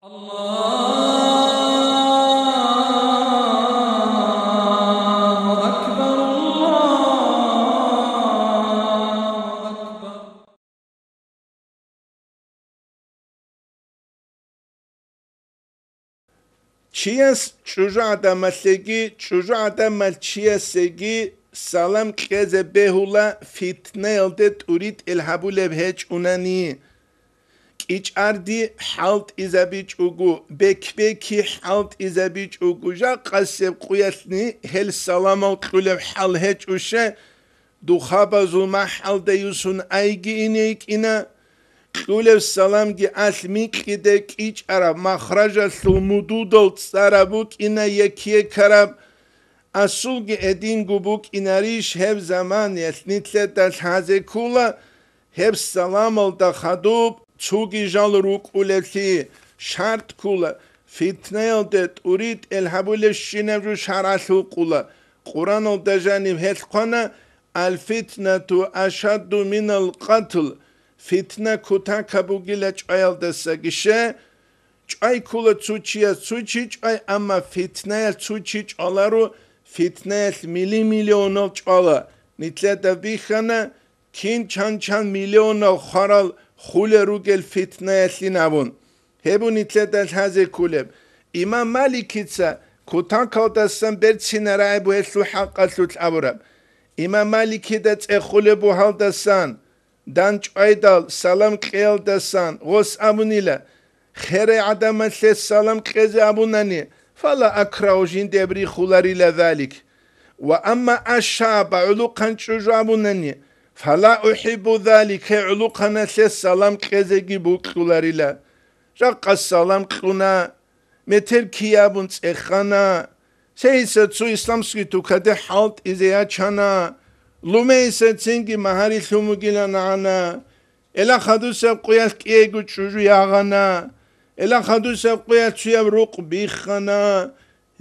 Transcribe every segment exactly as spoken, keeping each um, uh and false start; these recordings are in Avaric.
الله أكبر، الله أكبر. Чияс чӀужугӀадамалъеги, чӀужугӀадамал чиясеги салам кьезе бегьула, фитнаялде тӀуритӀел гьабулеб гьечӀунани. КӀичӀарди хӀалтӀизабичӀого, бек-беки хӀалтӀизабичӀого, жакъасеб къуялъни гьел саламал кьулеб хӀал гьечӀуше, духъабазул махӀалда юсун айги ине йикӀина, кьулеб саламги алъ микьиде кӀичӀараб махражалъул мудудал цӀараб букӀина, ек-екараб, асулги эдинго букӀинарищ гьеб заманиялъ? Нилъеда лъазе ккола, гьеб саламалда хадуб цоги жал рукӀулеблъи шарт ккола, фитнаялде тӀуритӀел гьабулебщинаб жо шаргӀалъ гьукъула. Къураналда жаниб гьелъ хъвана: «Аль-фитнату ашадду минал къатл», фитна кутакаб бугила чӀваялдасаги. Ще, чӀвай ккола цо чияс цо чи чӀвай, амма фитнаялъ цо чи чӀваларо, фитнаялъ мили-миллионал чӀвала. Нилъеда бихьана, кин чан-чан миллионал хварал хулел ругел фитнаялъин абун. Гьеб нилъеда лъазе кколеб. Имам Маликица кутакалдасан берцинарай бугьелъул хӀакъалъулъ абураб. Имам Маликида цӀехулеб бугьалдасан, дандчӀвайдал салам кьеялдасан гъос абунила: «Херай гӀадамалъе салам кьезе абунани, фала акрагьу, жиндияб рихуларила залик. Ва амма аш-шаба, гӀулухъан чӀужу абунани, фала ухӀиббу залик, гьей гӀулухъаналъе салам кьезеги букьуларила». Жакъа салам кьуна, метер киябун цӀехана, Сейиса цо исламский тукаде хӀалтӀизе ячана, лумейиса цинги магьари лъун вугилан гӀана, эла хадусеб къуялъ кӀиего чӀужу ягъана, эла хадусеб къуялъ цуяб рукъ биххана,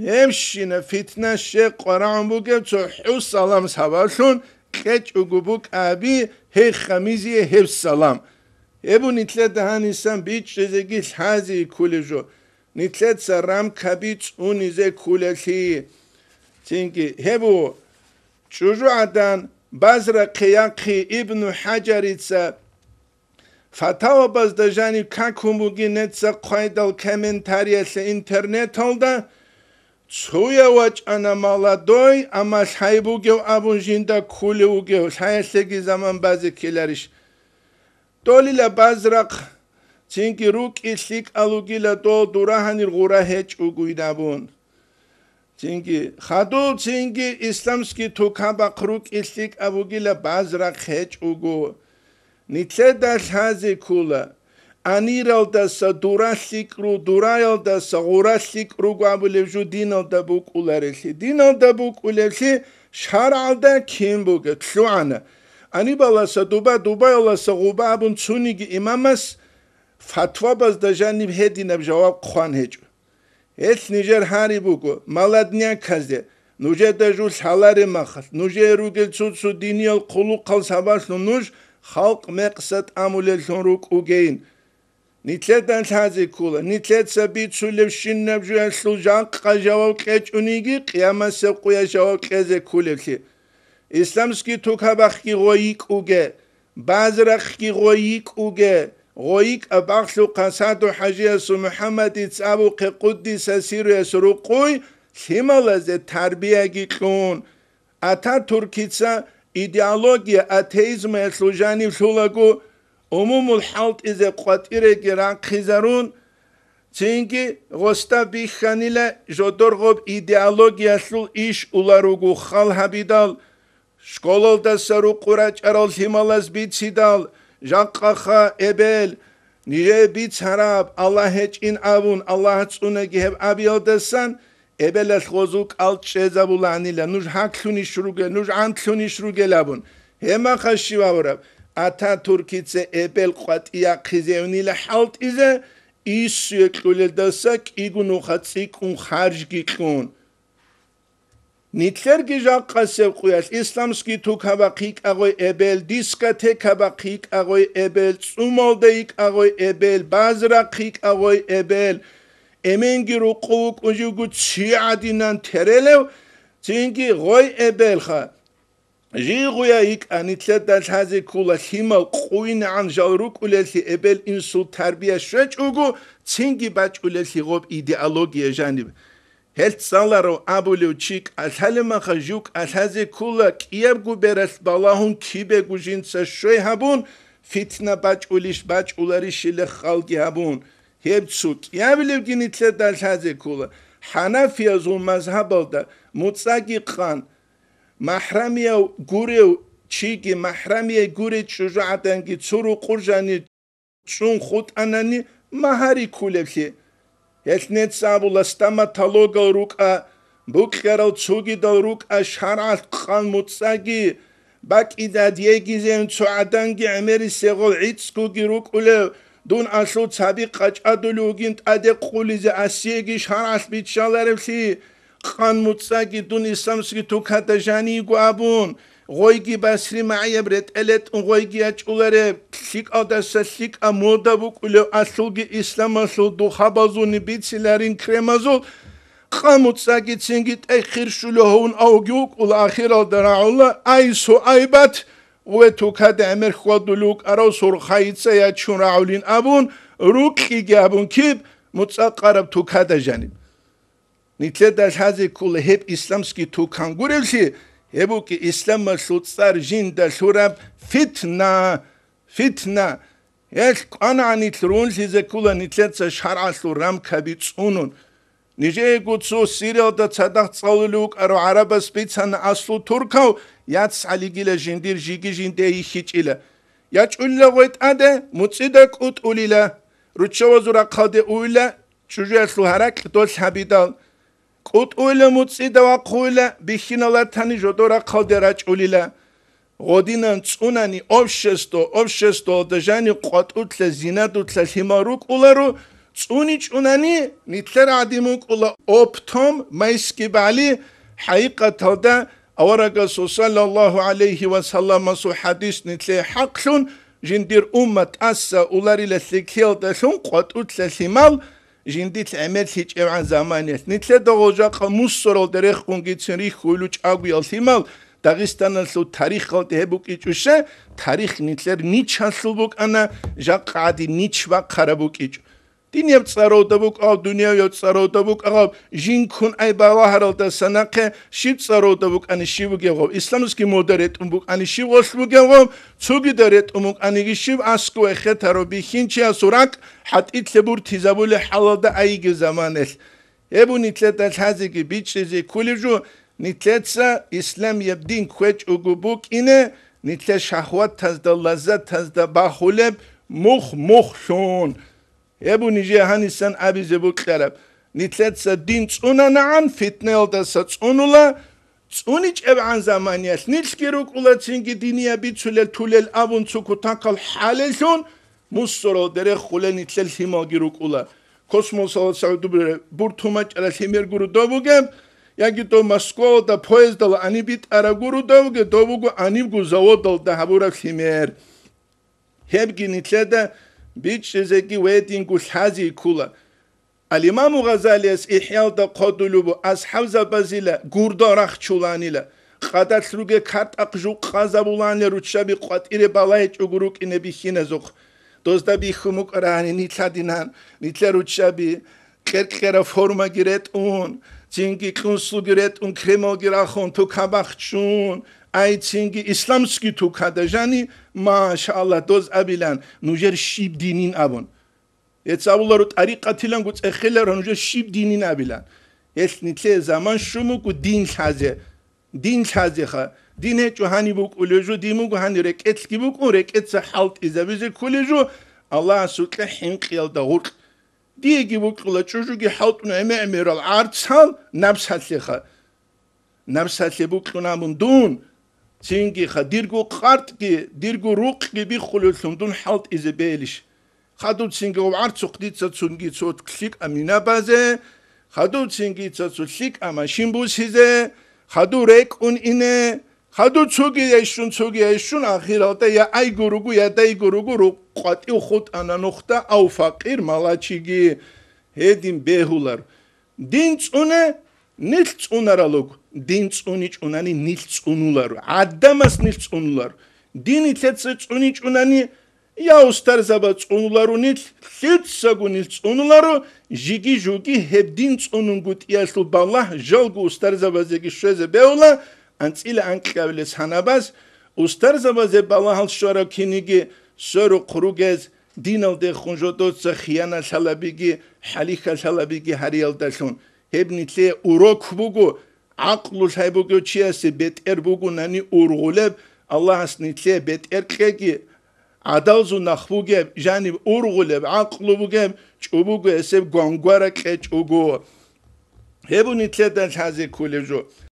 гьебщина фитна щекъ ва рагӀун бугеб цохӀо салам сабаблъун кьечӀого букӀаби гьей хамизие гьеб салам. Гьеб нилъеда гьанисан бичӀчӀизеги лъази кколеб жо. Нилъеца рамкаби цӀунизе кколелъи. Цинги гьеб чӀужугӀадан базрахъе яхъи Ибну ХӀаджарица фатавабазда жаниб какун бугин, неца хъвайдал комментариялъе интернеталда: «Цуя вачӀана молодой, амма лъай бугев абун жинда ккулев вугев, лъаялъеги заман базе ккеларищ?» Долила базрахъ, цинги рукӀи лъикӀал вугила дол, дурагьанир гъура гьечӀого инабун. Цинги хадуб, цинги исламский тукабахъ рукӀи лъикӀаб вугила базрахъ гьечӀого. Нилъеда лъазе ккола, аниралдаса дура лъикӀ ру, дураялдаса гъура лъикӀ руго абулеб жо диналда букӀуларелъи. Диналда букӀулеблъи шаргӀалда кин бугеб лъугӀана. Анибаласа дуба, дубаяласа гъуба абун цониги имамас фатвабазда жаниб гьединаб жаваб хъван гьечӀо. Гьелъ нижер гьари буго, молодняказде, нужеда жо лъалареб махалъ, нужее ругел цо-цо диниял хъулухъал сабаблъун нуж халкъ мекъса тӀамулеллъун рукӀугейин. Нилъеда лъазе ккола, нилъеца бицулебщинаб жоялъул жакъа жаваб кьечӀониги, къиямасеб къуялъ жаваб кьезе кколеблъи. Исламский тукабахъги гъой йикӀуге, базрахъги гъой йикӀуге, гъой йикӀаб багълъухъа Саду-хӀажиясул МухӀаммадица абухъе, къуддиса сируяс рукъуй, лъималазе тарбияги кьун. Ататуркица идеология атеизмаялъул жанив лъулаго, умумул хӀалтӀизе къватӀиреги рахъизарун, цинги гъосда бихьанила жодор гъоб идеологиялъул иш уларуго хал гьабидал, школалдаса рукъу рачӀарал лъималаз бицидал, жакъаха эбел, нижее бицараб Аллагь гьечӀин абун, Аллагь цӀунаги гьеб абиялдасан, эбелалъ гъозул кӀал чӀезабуланила, нуж гьаклъунищ ругел, нуж гӀантлъунищ ругел абун. Гьеб махалъ щив абураб? Ататуркица эбел къватӀияхъизевнила хӀалтӀизе, иссуе кьулелдаса кӀиго нуха цӀикӀкӀун харжги кьун. Нилъерги жакъасеб къуялъ исламский тукаба хъикӀа гъой эбел, дискотекаба хъикӀа гъой эбел, цӀумалда йикӀа гъой эбел, базра хъикӀа гъой эбел, эменги рукъу вукӀун живго чи гӀадинан терелев, цинги гъой эбелха. Жигъуя йикӀа, нилъеда лъазе ккола лъимал къуйнагӀан жал рукӀулеллъи эбел-инсул тарбия щвечӀого, цинги бачӀулеллъи гъоб идеология жаниб. Гьел цӀаларав абулев чи кӀалъалеб маха жив кӀалъазе ккола кӀиябго бералъ балагьун кибего жинца щвей гьабун, фитна бачӀулищ бачӀуларищила халги гьабун. Гьеб цо кӀиябилевги нилъеда лъазе ккола, хӀанафиязул мазгьабалда муцӀаги къан, махӀрамияв гурев чиги махӀрамияй гурей чӀужугӀаданги цо рукъур жани чӀун хутӀанани магьари ккулеблъи. Гьелъ нецабула стоматологал рукӀа, букьарал цогидал рукӀа шаргӀалъ къан муцӀаги, бакӀида дегизевин цо гӀаданги гӀемерисегъул гӀицӀгуги рукӀулев, дун алъул цаби къачӀадулев вугин тӀаде къулизе асиеги шаргӀалъ биччалареблъи. Къан муцӀаги дун исламский тукада жаниго абун, гъойги басри магӀияб ретӀелетӀун гъойги ячӀулареб, лъикӀалдаса лъикӀа мода букӀулев алъулги исламалъул духабазулни бициларин кремазул, къан муцӀагицинги тӀехир щулев гьавун авги вукӀула ахиралда рагӀула, ай, суайбат, ве тукада гӀемер хьвадулев вукӀарав сурхайица ячун рагӀулин абун, рукьиги абун киб муцӀа къараб тукада жаниб. Нилъеда лъазе ккола гьеб исламский тукан гуревлъи, гьеб букӀи исламалъул цӀар жинда лъураб фитна, фитна. Гьелъ кӀванагӀанилъ рунлъизе ккола нилъеца шаргӀалъул рамкаби цӀунун. Нижеего цо Сириялда цадахъ цӀалулев вукӀарав гӀарабас бицана аслу туркав, яцгӀалигила жиндир жиги жинде йихьичӀила. ЯчӀулила гъветӀаде, муцӀида кӀутӀулила, руччавазул рахъалде уйла, чӀужуялъул гьаракь долъ гьабидал, кӀутӀуйла муцӀида вахъуйла, бихьинал ратани жодор рахъалде рачӀулила. Гъодинан цӀунани общество, обществоялда жани къватӀулъа, зинадулъа лъимал рукӀуларо, цӀуни чӀунани нилъер гӀадин вукӀула оптом майски бали, хӀакъикъаталда аварагасул саллаллагьу гӀалайгьи ва салламасул хӀадис нилъее хӀакълъун, жиндир уммат тӀаса уларила лъикӀлъиялдалъун къватӀулъа лъимал, жиндилъ гӀемерлъичӀевгӀан заманиялъ. Нилъеда гъожахъа мусоралда рехунгицин рихьуй лучӀагуял лъимал, Дагъистаналъул тарихалда гьеб букӀичӀуше, тарих нилъер ничалъул букӀана, жакъа гӀадин нич бахъараб букӀичӀо. Динияв цӀаравда букӀав, дуниявияв цӀаравда букӀав, жинкун ай балагьаралдаса нахъе щиб цӀаравда букӀани щиб бугев гъав, исламский мода ретӀун букӀани щиб гъолъ бугев гъав, цогида ретӀун букӀаниги щиб аскӀов эхетарав бихьинчиясул ракӀ хӀатӀилъе буртизабулеб хӀалалда айиги заманалъ. Гьеб нилъеда лъазеги бичӀчӀизе кколеб жо, нилъеца исламияб дин кквечӀого букӀине, нилъер шагьватазда, лаззатазда бахулеб мух-мухлъун. Гьеб нижее гьанисан абизе бокьараб. Нилъеца дин цӀунанагӀан, фитнаялдаса цӀунула, цӀуничӀебгӀан заманиялъ нилъги рукӀула цинги динияб бицулел тулел абун цо кутакал хӀалеллъун, мусоралде рехулел нилъер лъималги рукӀула. Космосалда гӀодобе буртун бачӀараб лъимер гуро доб бугеб, яги доб Москвалда поездалда аниб битӀараб гуро доб бугеб, доб буго анибго заводалда гьабураб лъимер. Гьебги нилъеда бичӀчӀизеги гьединго лъази ккола. Ал-Имаму Гъазалияс ИхӀялда хъвадулеб буго, асхӀабзабазила гурда рахчуланила, къадалъ ругел картӀахъ жукъазабуланила руччаби къватӀире балагьичӀого рукӀине бихьиназухъ. Дозда бихьун букӀарани нилъ гьадинан, нилъер руччаби кьер-кьера формаги ретӀун, цинги кьунсулги ретӀун, кремалги рахун, тука бахчун, ай, цинги исламский тукада жани, машааллагь, доз абилан, нужер щиб динин абун. Гьеб абуларо тӀарикъатиланго цӀехеларо нужер щиб динин абилан. Гьелъ нилъее заман щун буго дин лъазе. Дин лъазеха. Дин гьечӀо гьаниб букӀулеб жо, дин буго гьаниб рекӀелъги букӀун, рекӀеца хӀалтӀизабизе кколеб жо, Аллагьасукьа хӀинкъиялда гъуркь. Диеги букӀула чӀужуги хӀалтӀун гӀемер-гӀемерал гӀарцал напсалъеха. Напсалъе букьун абун дун, цинги ха дирго къартӀги, дирго рукъги биххулевлъун дун хӀалтӀизе бегьилищ? Хадуб цинги гъов гӀарцухъ дица цунги цо лъикӀа мина базе, хадуб цинги дица цо лъикӀа машин бусизе, Хадув рекӀун ине, хадув цоги яйщун, цоги яйщун, ахиралда я айго руго, я дайго руго, рукъ къватӀив хутӀана нухда, ав факъир малачиги гьедин бегьулар. Дин цӀуне, нилъ цӀунаралуг, дин цӀуничӀунани нилъ цӀунуларо, гӀадамас нилъ цӀунуларо. Дин нилъеца цӀуничӀунани, я устарзаба цӀунуларо нилъ, лъицаго нилъ цӀунуларо, жиги-жуги гьеб дин цӀунунгутӀиялъул балагь жалго устарзабазеги щвезе бегьула, анцӀила анкьабилес гьанабаз, устарзабазе балагьал щвараб киниги сверухъ ругез, диналдехун жодоца хиянат лъалабиги, хӀалихьа лъалабиги гьариялдалъун. Гьеб нилъее урок буго, гӀакълу лъай бугев чиясе бетӀер бугунани ургъулеб, Аллагьас нилъее бетӀер кьеги, гӀадалзул нах бугеб, жаниб ургъулеб, гӀакълу бугеб, чӀобого гьесеб гвангвара кьечӀого. Гьеб нилъеда лъазе кколеб жо.